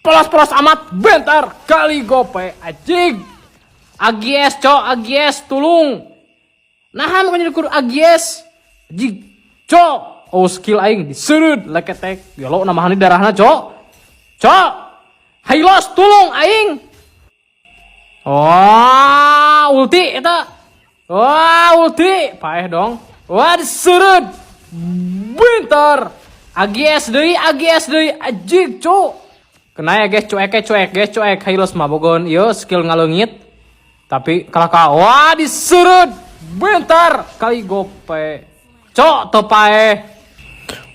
Polos-polos amat bentar kali gope anjing. Agies cok, Agies tulung. Nah, makanya kudu Agies. Anjing, cok. Oh, skill aing diseureup leketek. Gelo nambahan darahna, cok. Cok. Hylos tulung aing. Wah, ulti eta. Wah, ulti. Paeh dong. Wah, diseureup. Bentar. Agies deui, Agies deui, anjing, cok. Kena ya guys, cuek cuek guys, cuek. Hylos mah bogon ieu skill ngaleungit. Tapi kalah ka, wah, diseureup. Bentar kali gope. Cok, teu paeh.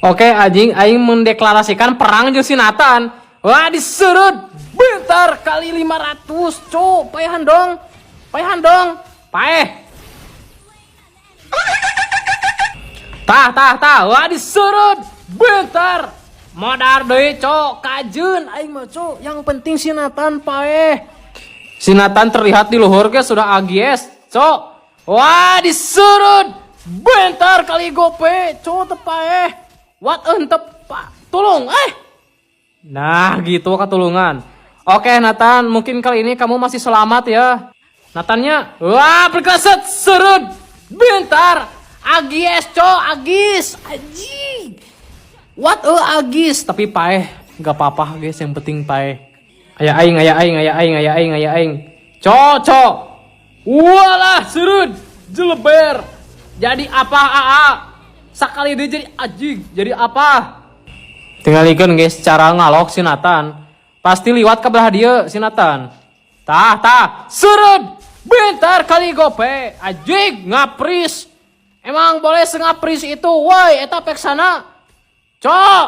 Oke anjing, aing mendeklarasikan perang jeung si Nathan. Wah, diseureup. Bentar kali 500, cok. Paehan dong. Paehan dong. Paeh. Tah tah tah, wah, diseureup. Bentar. Modar deui, cok, kajeun aing mah, cok. Yang penting si Nathan paeh. Si Nathan terlihat di luhur ge sudah Agies, cok. Wah, diseureup. Bentar kali gope, cok, teu paeh. What entep, Pak. Tulung, eh. Nah, gitu katulungan. Oke, Nathan, mungkin kali ini kamu masih selamat ya. Nathannya, wah, berkeset serut. Bentar. Agies, cok, Agis. Anjing. What a Agis, tapi paeh, nggak apa-apa guys, yang penting paeh. Aya aing, aya aing, aya aing, aya aing, aya aing. Cok, cok. Walah, serut. Jeleber. Jadi apa, AA? Sakali dia jadi anjing, jadi apa? Tinggalikeun guys cara ngalok si Nathan. Pasti liwat ke belah dia si Nathan. Tah, tah, serut. Bentar kali gope. Anjing, ngapris. Emang boleh sengapris itu, woi, eta peksana. Cok,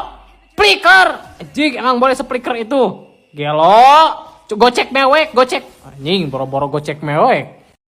flicker. Anjing, emang boleh seflicker itu. Gelo, gocek mewek, gocek. Anjing, boro-boro gocek mewek.